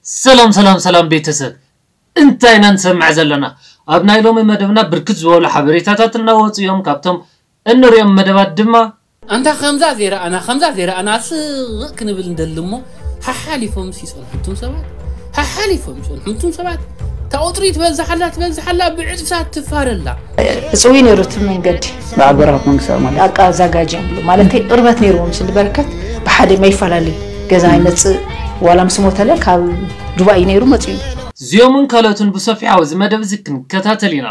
ሰላም ሰላም ሰላም ቤተሰብ፣ እንታይ ኢና ንሰምዕ ዘለና? ኣብ ናይ ሎሚ መደብና ብርክት ዝበሉ ሓበሬታታት እናወፁ እዮም። ካብቶም እንሪኦም መደባት ድማ ኣንታ ከምዛ ዘይረኣና፣ ከምዛ ዘይረኣና ስቕ ክንብል እንደሊ እሞ፣ ሓሓሊፎም ሲጸንሑ እቱም ሰባት፣ ሓሓሊፎም ይጸንሑ እቱም ሰባት። እታ ቁጽሪ ትበዝሓላ፣ ትበዝሓላ፣ ብዕጽፍታት ትፋረላ። እጽዊ ነይሩ እቲ መንገዲ። በዓል በረኸት መንግስታዊ ማለት ኣቃ ዛጋጅ እዮም ብሎ ማለት ቅርበት ነይርዎም። ስሊ በረከት ብሓደ መይፈላለዩ ገዛ ኣይመጽእ፣ ዋላ ምስ ሞተለ ካብ ዱባይ እዩ ነይሩ መጽኡ። እዚኦምን ካልኦትን ብሰፊሓ ኣብዚ መደብ እዚ ክንከታተል ኢና።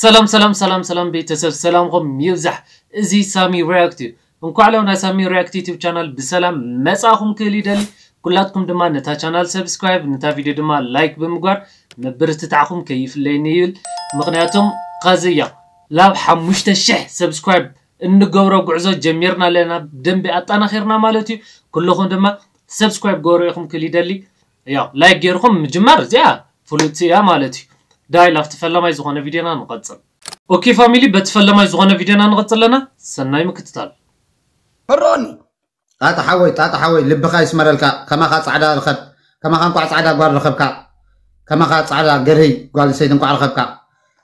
ሰላም ሰላም ሰላም ሰላም ቤተሰብ፣ ሰላምኹም ይብዛሕ። እዚ ሳሚ ሪያክት እዩ። እንኳዕ ለው ናይ ሳሚ ሪያክት ዩቲዩብ ቻናል ብሰላም መጻኹም ክብል ይደሊ። ኩላትኩም ድማ ነታ ቻናል ሰብስክራይብ፣ ነታ ቪድዮ ድማ ላይክ ብምግባር ምብርትታዕኹም ከይፍለየኒ ይብል። ምኽንያቱም ኸዚ እያ ላብ ሓሙሽተ ሽሕ ሰብስክራይብ እንገብሮ ጉዕዞ ጀሚርና ኣለና፣ ብደንቢ ኣጣናኺርና ማለት እዩ። ኩልኹም ድማ ሰብስክራይብ ገበሩ ኢኹም ክል ይደሊ። ያው ላይክ ገይርኩም ምጅማር እዚኣ ፍሉጥ እያ ማለት እዩ። ዳይ ላፍቲ ፈለማይ ዝኾነ ቪድዮና ንቐጽል። ኦኬ ፋሚሊ፣ በቲ ፈለማይ ዝኾነ ቪድዮና ንቐጽል ኣለና። ሰናይ ምክትታል። ፈሮኒ ጣጣ ሓወይ ጣጣ ሓወይ ልብኻ ይስመረልካ። ከማኻ ጻዕዳ ርኸብ ከማኻ እንቋዕ ጻዕዳ ጓል ረኸብካ። ከማኻ ጻዕዳ ገርህይ ጓል ሰይቲ እንቋዕ ረኸብካ።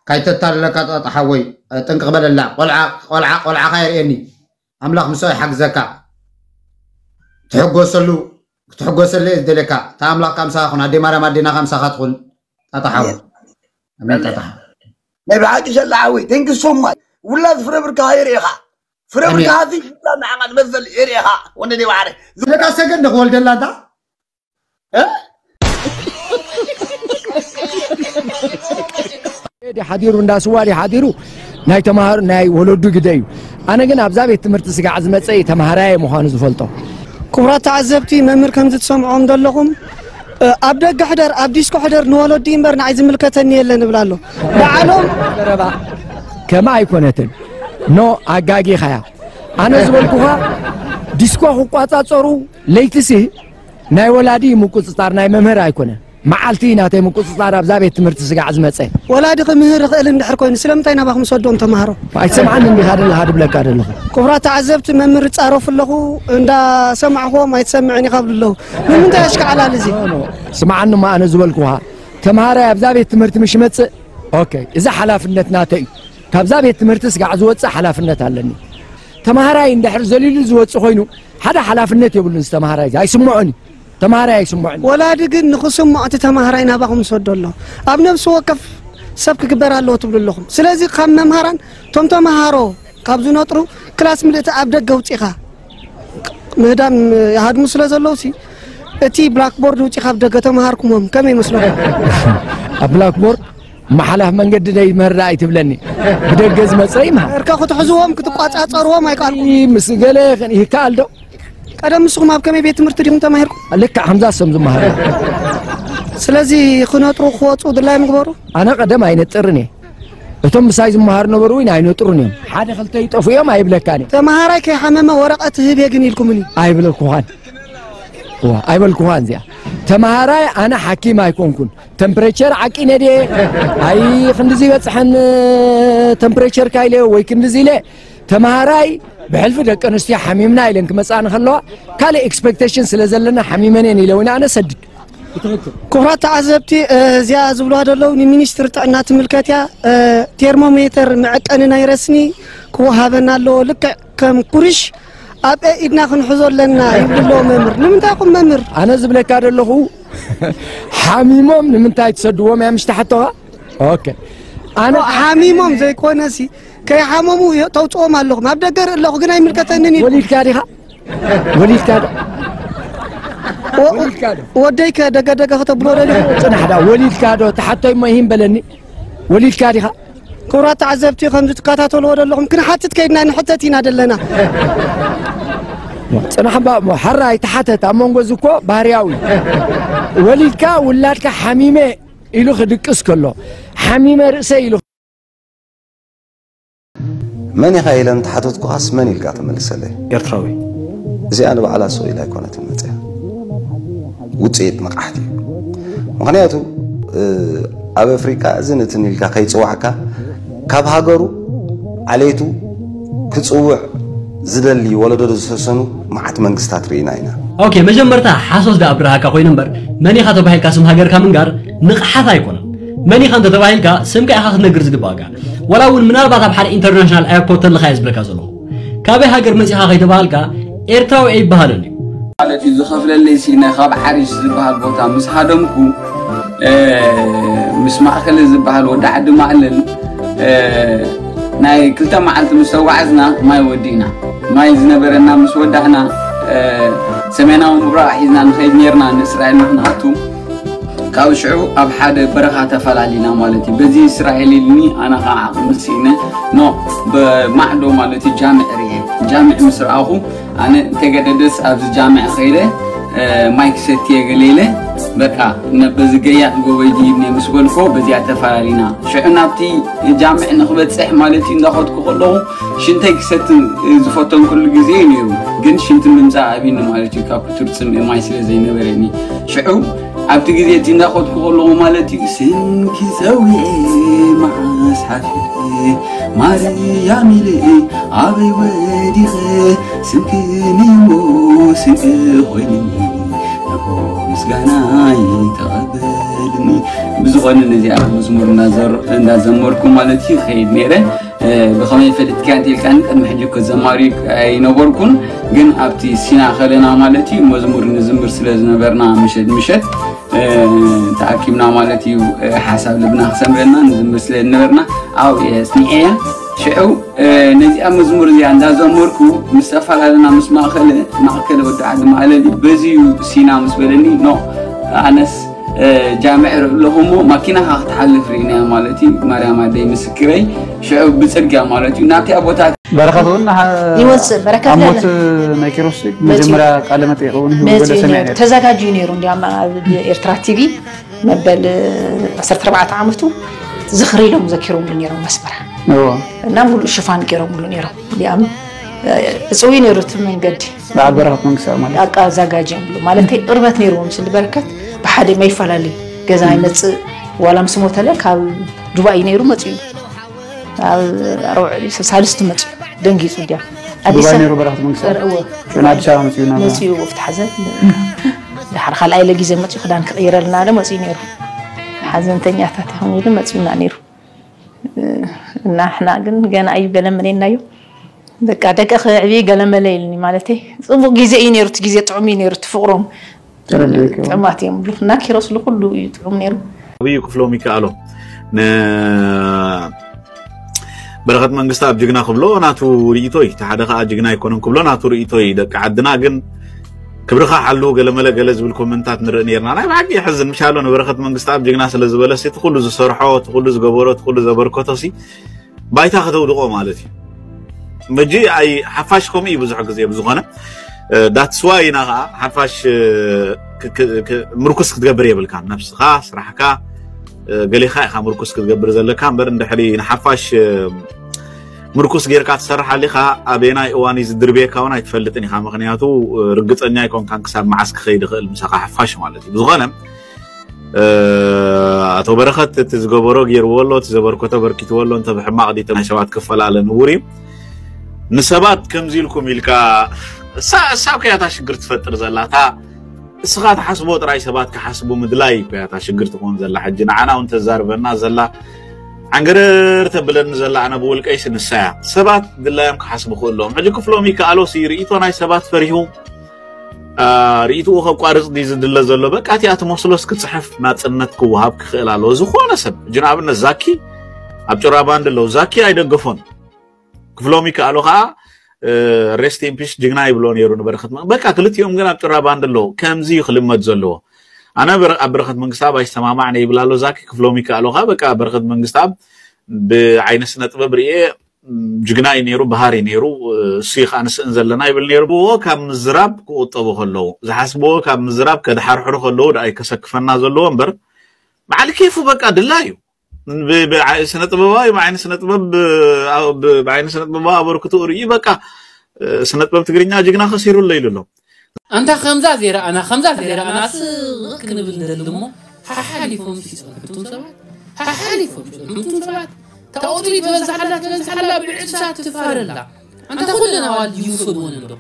ካይተታልለካ ጣጣ ሓወይ ጥንቅቕ በለላ። ቆልዓ ቆልዓ ቆልዓኻ የርእየኒ። ኣምላኽ ምስኦ ይሓግዘካ። ትሕጎሰሉ ክትሕጎሰሉ እየ ዝደልየካ። እታ ኣምላኽ ካብ ምሳኻ ኹን። ኣደይ ማርያም ኣዴና ካብ ምሳኻ ትኹን። ጣጣ ሓወይ። ኣሜን ጣጣ ሓወይ። ናይ ብሓቂ ሸላ ሓወይ thank you so much። ውላድ ፍረ ብርካኻ የርእየኻ። ፍረ ብርካኻ ሲ ንዓኻ ንመሰል የርእየኻ። ወንደ ደይ ባሕሪ። ስለካ ሰገድ ንኽወልደላ እንታ ድዩ ሓዲሩ እንዳ ስዋ ድዩ ሓዲሩ ናይ ተማሃሩ ናይ ወለዱ ግደ እዩ። ኣነ ግን ኣብዛ ቤት ትምህርቲ ስጋዕ ዝመፀ እዩ ተማሃራየ ምዃኑ ዝፈልጦ። ክቡራት ተዓዘብቲ መምህር ከምዚ ትሰምዖም ዘለኹም ኣብ ደገ ሕደር ኣብ ዲስኮ ሕደር ንወለዱ እምበር ንዓይ ዝምልከተኒ የለን እብል ኣሎ። ባዕሎም ዘረባ ከምኣ ኣይኮነትን። ኖ ኣጋጊኻያ። ኣነ ዝበልኩኻ ዲስኮ ክቋፃፀሩ ለይትሲ ናይ ወላዲ ምቁፅፃር ናይ መምህር ኣይኮነ መዓልቲ ናተይ ምቁፅፃር ኣብዛ ቤት ትምህርቲ ስጋዕ ዝመፀ። ወላዲ ክምህር ይኽእል እንድሕር ኮይኑ ስለምንታይ ናባኹም ሰዶም ተምሃሮ? ኣይትሰምዓንን ዲኻ ዘለኻ ድብለካ ዘለኹ። ክቡራት ተዓዘብቲ መምህር ይፃረፉ ኣለኹ እንዳሰማዕኹዎም ኣይትሰምዕን ኢኻ ብሉ ኣለዉ። ንምንታይ ኣሽካዕላል እዚ? ስምዓኒ እሞ ኣነ ዝበልኩኻ ተምሃራይ ኣብዛ ቤት ትምህርቲ ምሽ ይመፅእ ኦኬ እዚ ሓላፍነት ናተይ እዩ። ካብዛ ቤት ትምህርቲ ስጋዕ ዝወፅእ ሓላፍነት ኣለኒ። ተምሃራይ እንድሕር ዘሊሉ ዝወፅእ ኮይኑ ሓደ ሓላፍነት የብሉን ዝተምሃራይ እዚ ኣይስምዖን እዩ ተምሃራይ ኣይስምዖን እዩ። ወላዲ ግን ንኽስምዖ እቲ ተምሃራይ ናባኹም ይሰዶ ኣሎ። ኣብ ነብሲ ወከፍ ሰብ ክግበር ኣለዎ ትብሉ ኣለኹም። ስለዚ ካብ መምሃራን እቶም ተምሃሮ ካብ ዝነጥሩ ክላስ ምልእቲ ኣብ ደገ ኣውፂኻ ምህዳም ይሃድሙ ስለ ዘለዉ ሲ እቲ ብላክቦርድ ውፂኻ ኣብ ደገ ተምሃርኩሞም ከመይ ይመስለኩም? ኣብ ብላክቦርድ መሓላፍ መንገዲ ደይ መርዳ ኣይትብለኒ ብደገ ዝመፀ ይምሃር እርካ ክትሕዝዎም ክትቋፃፀርዎም ኣይከኣልኩም ምስ ገለ ይከኣል ዶ ቀደም ንስኹም ኣብ ከመይ ቤት ትምህርቲ ዲኹም ተማሂርኩም ልክዕ ከምዛ ሰም ዝመሃሩ ስለዚ ክነጥሩ ክወፁ ድላይ ምግበሩ ኣነ ቀደም ኣይነጥርን እየ እቶም ምሳይ ዝመሃሩ ነበሩ እውን ኣይነጥሩን እዮም ሓደ ክልተ ይጠፉ እዮም ኣይብለካን እየ ተምሃራይ ከይሓመመ ወረቐት ህብ እየ ግን ኢልኩምኒ ኣይብለኩኻን ኣይበልኩኻን እዚኣ ተምሃራይ ኣነ ሓኪም ኣይኮንኩን ተምፕሬቸር ዓቂነ ድየ ኣይ ክንድዚ ይበፅሐን ተምፕሬቸርካ ኢለ ወይ ክንድዚ ኢለ ተምሃራይ ብሕልፊ ደቂ ኣንስትዮ ሓሚምና ኢለን ክመፃኒ ከለዋ ካልእ ኤክስፔክቴሽን ስለ ዘለና ሓሚመን እየን ኢለ እውን ኣነ ሰድድ ክቡራት ተዓዘብቲ እዚኣ ዝብልዋ ዘለዉ ንሚኒስትሪ ጥዕና ትምልከት እያ ቴርሞሜተር መዐቀኒ ናይ ረስኒ ክወሃበና ኣለዎ ልክዕ ከም ኩርሽ ኣብ ኢድና ክንሕዞ ኣለና ይብሉ ኣለዉ መምህር ንምንታይ ኹም መምህር ኣነ ዝብለካ ዘለኹ ሓሚሞም ንምንታይ ትሰድዎም እያ ምሽ ተሓተኻ ኦኬ ኣነ ሓሚሞም ዘይኮነሲ ከይሓመሙ ተውፅኦም ኣለኹም ኣብ ደገ ርኢ ኣለኹ ግን ኣይምልከተንን እዩ ወሊድካ ዲኻ ወሊድካ ዶ ወደይ ከ ደገ ደገ ከተብሎ ደሊ ጽናሕ ዳ ወሊድካ ዶ ተሓቶይ እሞ ይህን በለኒ ወሊድካ ዲኻ ክቡራት ተዓዘብቲ ከምዚ ትከታተልዎ ዘለኹም ክንሓትት ከይድና ንሕተት ኢና ዘለና ጽናሕ እባ እሞ ሓራ ኣይተሓተት ኣብ መንጎ እዚ እኮ ባህርያዊ ወሊድካ ውላድካ ሓሚመ ኢሉ ክድቅስ ከሎ ሓሚመ ርእሰ ኢሉ መን ኢኻ ኢለ እንተሓተትኩኻስ መን ኢልካ ትመልሰለይ? ኤርትራዊ። እዚኣ ንባዕላ ስቕ ኢላ ኣይኮነትን መፅያ። ውፅኢት ንቕሓት እዩ። ምኽንያቱ ኣብ ኣፍሪቃ እዝን እትን ኢልካ ከይፅዋዕካ ካብ ሃገሩ ዓሌቱ ክጽውዕ ዝደሊ ወለዶ ዝሰሰኑ መዓት መንግስታት ርኢና ኢና። ኦኬ፣ መጀመርታ ሓሶት ደኣ ብርሃካ ኮይኑ እምበር፣ መን ኢኻ ተባሂልካ ስም ሃገርካ ምንጋር ንቕሓት ኣይኮነን። መን ኢኻ እንተ ተባሂልካ ስምካ ኢኻ ክትነግር ዝግባእካ። ወላ እውን ምናልባት ኣብ ሓደ ኢንተርናሽናል ኤርፖርት ተለኻ እየ ዝብለካ ዘለኹ። ካበይ ሃገር መጺኻ ከይተባሃልካ ኤርትራዊ ኣይበሃልን እዩ። ማለት እዩ ዝኸፍለለይ ሲነ ካብ ዓሪሽ ዝበሃል ቦታ ምስ ሃደምኩ ምስ ማእከለ ዝበሃል ወዲ ዓዲ ማእለል ናይ ክልተ መዓልቲ ምስ ተጓዓዝና ማይ ወዲእና። ማይ ዝነበረና ምስ ወዳእና ሰሜናዊ ምብራቕ ሒዝና ንኸይድ ነርና ንእስራኤል ንክንኣቱ። ካብ ሽዑ ኣብ ሓደ በረኻ ተፈላሊና ማለት እዩ። በዚ እስራኤል ኢልኒ ኣነ ከዓ ዓቕሚ ስኢነ ኖ ብማዕዶ ማለት እዩ ጃምዕ ርየ ጃምዕ ምስ ረኣኹ ኣነ እንተገደደስ ኣብዚ ጃምዕ ኸይደ ማይ ክሰትየ ገለ ኢለ በቃ በዚ ገያዕ ጎበይ ድይብኒ ምስ በልኮ በዚኣ ተፈላሊና። ሽዑ ናብቲ ጃምዕ ንክበፅሕ ማለት እዩ እንዳኸድኩ ከለኹ ሽንተይ ክሰቲ ዝፈተንኩሉ ግዜ እዩ ነይሩ። ግን ሽንቲ ምምፃእ ኣብኒ ማለት እዩ ካብ ክቱር ፅምኢ ማይ ስለ ዘይነበረኒ። ሽዑ ኣብቲ ግዜ እቲ እንዳኸድኩ ከለኹ ማለት እዩ ስምኪ ፀዊዐ መዓስ ሓፊረ ማርያም ኢለ ኣበይ ወዲቐ ስምኪ ንሞ ስንቂ ኮይንኒ ነሆ ምስጋናይ ተቐበልኒ። ብዝኾነ ነዚኣ መዝሙር እንዳዘር- እንዳዘመርኩ ማለት እዩ ይኸይድ ነይረ። ብኸመይ ፈሊጥካ እንተ ኢልካኒ ቅድሚ ሕጂ እኮ ዘማሪ ኣይነበርኩን፣ ግን ኣብቲ ሲና ከለና ማለት እዩ መዝሙር ንዝምር ስለ ዝነበርና ምሸት ምሸት ተኣኪብና ማለት እዩ ሓሳብ ልብና ክሰምረና ንዝምር ስለ ዝነበርና ኣብኡ እየ ኣስኒዐያ። ሽዑ ነዚኣ መዝሙር እዚኣ እንዳዘመርኩ ምስ ተፈላለና ምስ ማእከለ ማእከለ ወዲ ዓዲ ማእለል እዩ በዚ እዩ ሲና ምስ በለኒ ኖ ኣነስ ጃምዕ ርኢ ኣለኹ እሞ ማኪናኻ ክትሓልፍ ርኢናያ ማለት እዩ። ማርያም ኣደይ ምስክረይ ሽዑ ብፅርግያ ማለት እዩ ናብቲኣ ቦታ በረኸት እውን ይወፅእ በረከት ኣብ ሞት ናይ ኪሮስ መጀመርያ ቃለ መጠይቅ እውን ይህቡ ገለ ሰሚዐ ነይሩ። ተዘጋጅዩ ነይሩ። እንዲያም ኣብ ኤርትራ ቲቪ መበል ዓሰርተ ኣርባዕተ ዓመቱ ዝኽሪ ኢሎም ዘኪሮምሉ ነይሮም መስመራ እዎ እና ሙሉእ ሽፋን ገይሮምሉ ነይሮም። እንዲያም እፅዊ ነይሩ እቲ መንገዲ በዓል በረኸት መንግስታዊ ማለት ኣቃ ኣዛጋጅ እዮም ብሎ ማለተይ ቅርበት ነይርዎም ስሊ በረከት ብሓደ መይፈላለዩ ገዛ ይመፅእ ዋላ ምስ ሞተለ ካብ ዱባይ ነይሩ መፅኡ ኣብ ኣርባዕ ሳልስቲ መፅኡ ደንጊፁ ድያ ኣዲስ ዱባይ ነይሩ በረኸት መንግስታዊ እዎ ሽዑ ኣዲስ ኣበባ መፅኡ ናብ መፅኡ ኣብቲ ሓዘን ድሓር ካልኣይ ለጊዜ መፅኡ ክዳን ክቕይረልና ኣለ መፅኡ ነይሩ ሓዘንተኛታት ይኹን ኢሉ መፅኡና ነይሩ እና ሕና ግን ገና እዩ ገለመለናዮ በቃ ደቂ ክዕብይ ገለመለ ኢልኒ ማለተይ ፅቡቅ ግዜ እዩ ነይሩ እቲ ግዜ ጥዑም እዩ ነይሩ እቲ ፍቅሮም ጥዑማት እዮም ብሉ እና ኪሮስ ዝኩሉ እዩ ጥዑም ነይሩ። ኣብዩ ክፍሎም ይከኣሎ ን በረኸት መንግስታኣብ ጅግና ክብሎ ናቱ ርእይቶ እዩ። እቲ ሓደ ከኣ ጅግና ኣይኮነን ክብሎ ናቱ ርእይቶ እዩ። ደቂ ዓድና ግን ክብርኻ ሓሉ ገለመለ ገለ ዝብል ኮመንታት ንርኢ ነርና። ናይ ብሓቂ የሕዝን ምሻሎ ንበረኸት መንግስታኣብ ጅግና ስለ ዝበለ እቲ ኩሉ ዝሰርሖ እቲ ኩሉ ዝገበሮ እቲ ኩሉ ዘበርከቶ ሲ ባይታ ከተውድቆ ማለት እዩ። መጂ ኣይ ሓፋሽ ከምኡ እዩ ብዙሕ ግዜ ብዝኾነ that's why ኢና ከዓ ሓፋሽ ምርኩስ ክትገብር የብልካ ነብስኻ ስራሕካ ገሌኻ ኢኻ ምርኩስ ክትገብር ዘለካ እምበር እንድሕሪ ንሓፋሽ ምርኩስ ጌርካ ትሰርሕ ኣሊኻ ኣበየናይ እዋን እዩ ዝድርብየካ እውን ኣይትፈልጥን ኢኻ ምክንያቱ ርግፀኛ ኣይኮንካን ክሳብ መዓስ ክኸይድ ይኽእል ምሳኻ ሓፋሽ ማለት እዩ ብዝኾነ ኣቶ በረኸት እቲ ዝገበሮ ገይርዎ ኣሎ እቲ ዘበርከቶ በርኪትዎ ኣሎ እንተ ብሕማቕ ዲተ ናይ ሰባት ክፈላለ ንቡር እዩ ንሰባት ከምዚ ኢልኩም ኢልካ እሳ እሳ ኮያታ ሽግር ትፈጥር ዘላ እታ እስኻ ትሓስቦ ጥራይ ሰባት ክሓስቡ ምድላይ ኮያታ ሽግር ትኾን ዘላ ሕጂ ንዓና እውን ተዛርበና ዘላ ዓንገረር ተብለኒ ዘላ ኣነ ብውልቀይሲ ንሳያ ሰባት ድላዮም ክሓስቡ ክእሎም ሕጂ ክፍሎም ይከኣሎሲ ርእይቶ ናይ ሰባት ፈሪሁ ርእይትኡ ከቋርጽ ድዩ ዝድለ ዘሎ በቃ እቲኣ ትመስሎስ ክጽሕፍ ናጽነት ክወሃብ ክኽእል ኣለዎ ዝኾነ ሰብ ሕጂ ንኣብነት ዛኪ ኣብ ጭራ ባንድ ኣለዉ ዛኪ ኣይደገፎን ክፍሎም ይከኣሎ ከዓ rest in peace ጅግና ይብሎ ነይሩ ንበረኸት በቃ ክልቲኦም ግን ኣብ ጭራ ባንድ ኣለዉ ከምዚ እዩ ክልመድ ዘለዎ ኣነ ኣብ በረኸት መንግስታብ ኣይሰማማዕ ነይብል ኣሎ ዛኪ ክፍሎም ይከኣሎ ከዓ በቃ በረኸት መንግስታብ ብዓይነ ስነ ጥበብ ርኤ ጅግና እዩ ነይሩ፣ በሃር እዩ ነይሩ፣ እሱ እዩ ከዓ ንስእን ዘለና ይብል ነይሩ። ዝሓስብዎ ካብ ምዝራብ ክቑጠቡ ከለዉ፣ ዝሓስብዎ ካብ ምዝራብ ከድሓርሕሩ ከለዉ ደኣ እዩ ከሰክፈና ዘለዎ እምበር፣ በዓል ኬፉ በቃ ድላዩ። ብ- ብ- ስነ ጥበባዊ ብዓይኒ ስነ ጥበብ ብ- ብ- ብዓይኒ ስነ ጥበባዊ ኣበርክትኡ ርእዩ በቃ ስነ ጥበብ ትግርኛ ጅግና ከሲሩ ኣሎ ኢሉ ኣሎ። ኣንታ ከምዛ ዘይረኣና ከምዛ ዘይረኣና ስቕ ክንብል ንደሊ እሞ ሓሓሊፎም ይጸንሑ እቶም ሰባት ሓሓሊፎም ይጸንሑ እቶም ሰባት እታ ቁፅሪ ትበዝሓላ ትበዝሓላ ብዕፅሳ ትፋረላ። ኣንታ ኩለን ኣዋልድ ይውሰድወን እንዶ?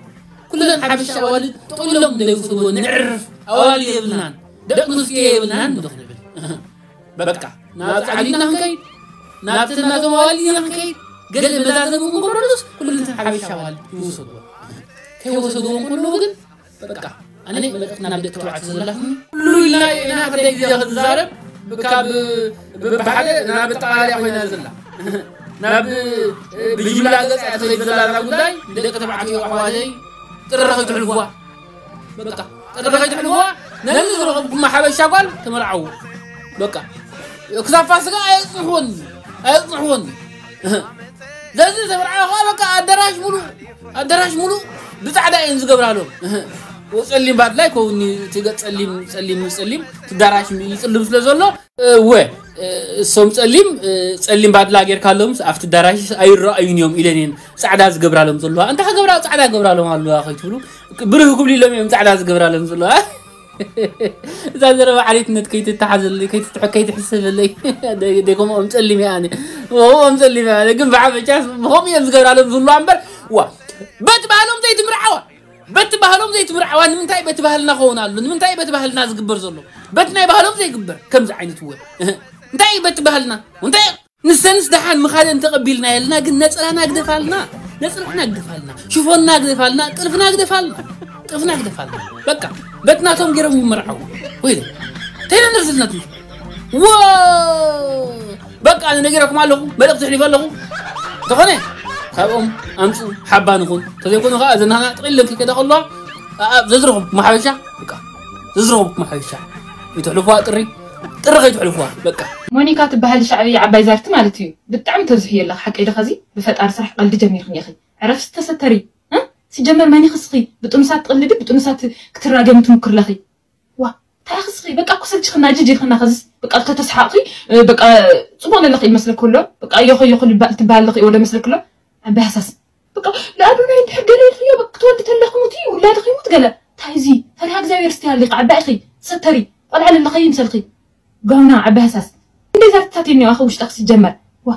ኩለን ሓበሻ ኣዋልድ ጥቕሎም እንዶ ይውሰድወን? ንዕርፍ። ኣዋልድ የብልናን፣ ደቂ ኣንስትዮ የብልናን እንዶ ክንብል። በቃ ናብ ፃዕዲና ክንከይድ፣ ናብቲ ናቶም ኣዋልድ ኢና ክንከይድ። ገለ መዛዘሚ ክንገብረሉስ ኩለን ሓበሻ ኣዋልድ ይውሰድወን። ከይወሰድወን ከለዉ ግን በቃ ኣነ መልእኽቲ ናብ ደቂ ተባዕትዮ ዘላትኒ ኩሉ ኢልና ኢና ክንደይ ግዜ ክንዛረብ፣ ካብ ብብሓደ ናብ ኣጠቓላልያ ኮይና ዘላ። ናብ ብጅምላ ገጽ እያ ትኸይድ ዘላ እዛ ጉዳይ። ደቂ ተባዕትዮ ኣሕዋተይ፣ ጥረ ከይትሕልፍዋ። በቃ ጥረ ከይትሕልፍዋ። ነዚ ዝረኸብኩማ ሓበሻ ጓል ተመርዓዉ። በቃ ክሳብ ፋሲካ ኣየጽንሕወኒ፣ ኣየጽንሕወኒ። ዘዚ ተመርዓዉ ከዓ በቃ ኣዳራሽ ሙሉእ፣ ኣዳራሽ ሙሉእ ብጻዕዳ እየን ዝገብራሎም። ጸሊም ባድላ ይከውን፣ እቲ ገጽ ጸሊም፣ ጸሊም፣ ጸሊም፣ እቲ ኣዳራሽ ይጽልም ስለ ዘሎ፣ እወ፣ እሶም ጸሊም፣ ጸሊም ባድላ ጌርካሎም ኣብቲ ኣዳራሽ ኣይረኣዩን እዮም ኢለን እየን ጻዕዳ ዝገብራሎም ዘለዋ። እንታይ ክገብራ ጻዕዳ ገብራሎም ኣለዋ ከይትብሉ፣ ብርህ ክብሉ ኢሎም እዮም ጻዕዳ ዝገብራሎም ዘለዋ። እዛ ዘረባ ዓሌትነት ከይትተሓዘለይ፣ ከይትትሐ-፣ ከይትሕሰበለይ። ደይ-፣ ደይ ከምኦም ጸሊም እየ ኣነ። ከምኦም ጸሊም እየ ኣነ። ግን ብሓፈሻስ ብኸምኡ እዮም ዝገብራሎም ዝህልዋ እምበር፣ ዋ፣ በቲ ባህሎም ዘይትምርዓዋ። በቲ ባህሎም ዘይትምርዓዋ። ንምንታይ በቲ ባህልና ክኸውን ኣሎ? ንምንታይ በቲ ባህልና ዝግበር ዘሎ? በቲ ናይ ባህሎም ዘይግበር ከምዚ ዓይነት እወ። እንታይ እዩ በቲ ባህልና? እንታይ ንሰንስ ደሓን ምኻደን ተቐቢልና የልና፣ ግን ነጸላና ግደፋልና፣ ነጸላና ግደፋልና፣ ሽፎንና ግደፋልና፣ ጥልፍና ግደፋልና፣ ጥልፍና ግደፋልና። በቃ በትናቶም ገይሮም ይመርዓው። ወይ ተይለ ነርዝልና ትንሽ። ዎ በቃ ኣነ ነጊረኩም ኣለኹ፣ መልእኽቲ ኣሕሊፈ ኣለኹ። እንተኾነ ካብኦም ኣምፁ ሓባ ንኹን። ተዘይኮኑ ከዓ እዘን ሃና ጥቕለን ከይከዳ ከለዋ፣ ኣኣ፣ ዘዝረኹም ማሓበሻ፣ በቃ ዘዝረኹም ማሓበሻ። ይትሕልፉዋ ጥሪ፣ ጥሪ ከይትሕልፉዋ፣ በቃ። ሞኒካ ትበሃል ሻዕብያ ዓባይ ዛርቲ ማለት እዩ። ብጣዕሚ ተብዝሕዮ ኣለኺ ሓቀይ ዶ ኸዚ? ብፈጣሪ ስራሕ ቀልዲ ጀሚርክኒ ኢኺ። ዕረፍሲ ተሰተሪ። እ? ሲጀመር መን ኢኺ እስኺ? ብጥኑሳት ትቕልዲ፣ ብጥኑሳት ክትራገሚ ትምክሪ ኣለኺ። ዋ፣ እንታይ ኢኺ እስኺ? በቃ እኮ ሰልችኽና፣ ጅጅልኽና ኸዚስ። በቃ ተተስሓቕኺ፣ እ፣ በቃ ጽቡቕ ዘለኺ ይመስለኪ ኣሎ። በቃ ዮኸ ዮኸ ልባ-፣ ትበሃል ኣለኺ ወለ መስለኪ ኣሎ። ዓባይ ሃሳስ። በቃ ለኣዶናይ እንድሕር ገለ ኢልክዮ፣ በቃ ክትወዲ ተለኺ ሙቲ፣ ውላድኺ ይሙት ገለ። እንታይ እዚ? ፈሪሃ እግዚኣብሔር እስቲ ኣለኺ፣ ዓባይ ኢኺ፣ ሰተሪ፣ ቆልዓ ለለኺ ይምሰልኪ። ጋውና ዓባይ ሃሳስ። እንደ ዘርታት እኒኦ ኣኸ ውሽጣ ክሲጀመር። ዋ፣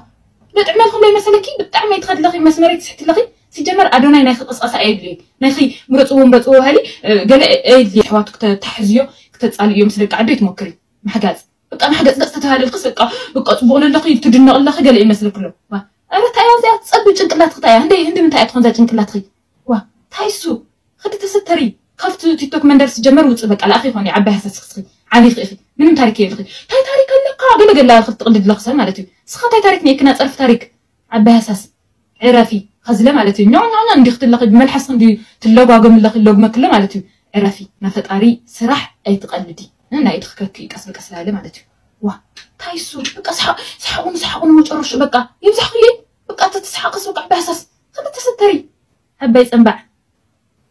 ነጥዕመልኩም ዶ ይመሰለኪ? ብጣዕሚ ኣይትኸድለኺ፣ መስመር ኣይትስሕትለኺ። ሲጀመር ኣዶናይ ናይኺ ቅስቀሳ ኣየድልዮ። ናይኺ ምረጽዎ፣ ምረጽዎ በሃሊ፣ እ፣ ገለ ኣየድልዮ። ኣሕዋቱ ክተ-፣ ክተሕዝዮ፣ ክተጻልእዮ ምስ ደቂ ዓዶ ኣይትሞክሪ። ማሕጋጽ። በቃ ማሕገጽ ገጽ ተተባለልክስ በቃ፣ በቃ ጽቡቕ ኣለኺ፣ ትድነቕ ኣለኺ፣ ገለ ይመስለኪ ኣሎ። ዋ፣ ኣረ እንታይ እያ እዚኣ ትጸብብ ጭንቅላትኺ እንታይ እያ? ህንደይ፣ ህንዲ ምንታይ እያ ትኾን እዛ ጭንቅላትኺ? ዋ፣ እንታይ እሱ? ኸዲ ተሰተሪ። ካብቲ ቲክቶክ መንደር ሲጀመር ውጽእ በቃ፣ ለኣኺ ይኾን ዓባይ ሃሳስ ክስኺ። ዓቢኺ ኢኺ። ምንም ታሪክ የብልኺ። እንታይ ታሪክ ኣለካ? ገለ ገለ ኣልኺ ትቕልድ ኣለኺ ሰብ ማለት እዩ። ስኻ እንታይ ታሪክ ነይክና ጸርፊ ታሪክ? ዓባይ ሃሳስ። ዕረፊ። ኸዝለ ማለት እዩ። ኛው ኛው ኛው እንዲኺ ትለኺ፣ ብመልሓስኺ እንዲ ትለጓገሚ ኣለኺ፣ ለጉመኪ ኣሎ ማለት እዩ። ዕረፊ። ናይ ፈጣሪ ስራሕ ኣይትቐልዲ። እ፣ ናይ ኢድኺ ከኪ ቀስ ብቀስ ላለ ማለት እዩ። ዋ፣ እንታይ እሱ? በቃ ሰሓ-፣ ሰሓቑ ንሰሓቑ ንመጨረሹ በቃ። ይብዛሕክዮ። በቃ ተትሰሓቕስ በቃ ዓባይ ሃሳስ። ኸዲ ተሰተሪ። ዓባይ ጸንባዕ።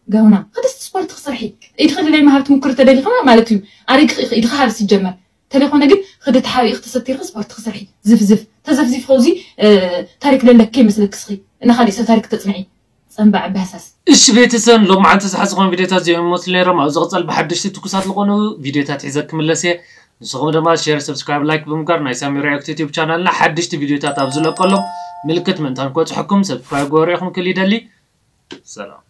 ጋውና፣ ኸዲ እስቲ ስፖርት ክስርሒ። ኢድኺ ለይምሃብ ትምክሪ ተደሊኺ ማለት እዩ። ኣሪግኺ ኢኺ ኢድኺ ሃብ ሲጀመር። ተለይኮነ ግን ኸዲ ተሓቢእኺ ተሰቲርኺ ስፖርት ክስርሒ። ዝፍዝፍ። ተዘፍዚፍ ኸውዚ፣ እ፣ ታሪክ ለለኪ ከይመስለኪ እስኺ። እና ኻሊእ ሰብ ታሪክ ተጽንዒ። ጸንባዕ ዓባይ ሃሳስ። እሺ ቤተሰብ፣ ሎማዓንቲ ዝሓዝኾም ቪዲዮታት እዚኦም ይመስሉ ነይሮም። ኣብ ዝቕጸል ብሓደሽቲ ትኩሳት ዝኾኑ ቪዲዮታት ሒዘ ክምለስ እየ። ንስኹም ድማ ሼር፣ ሰብስክራይብ፣ ላይክ ብምግባር ናይ ሳሚ ሪያክት ዩቲዩብ ቻናልና ሓደሽቲ ቪዲዮታት ኣብ ዝለቀሎም ምልክት ምእንታን ክበጽሐኩም ሰብስክራይብ ግበሩ ኢኹም ክል ይደሊ። ሰላም።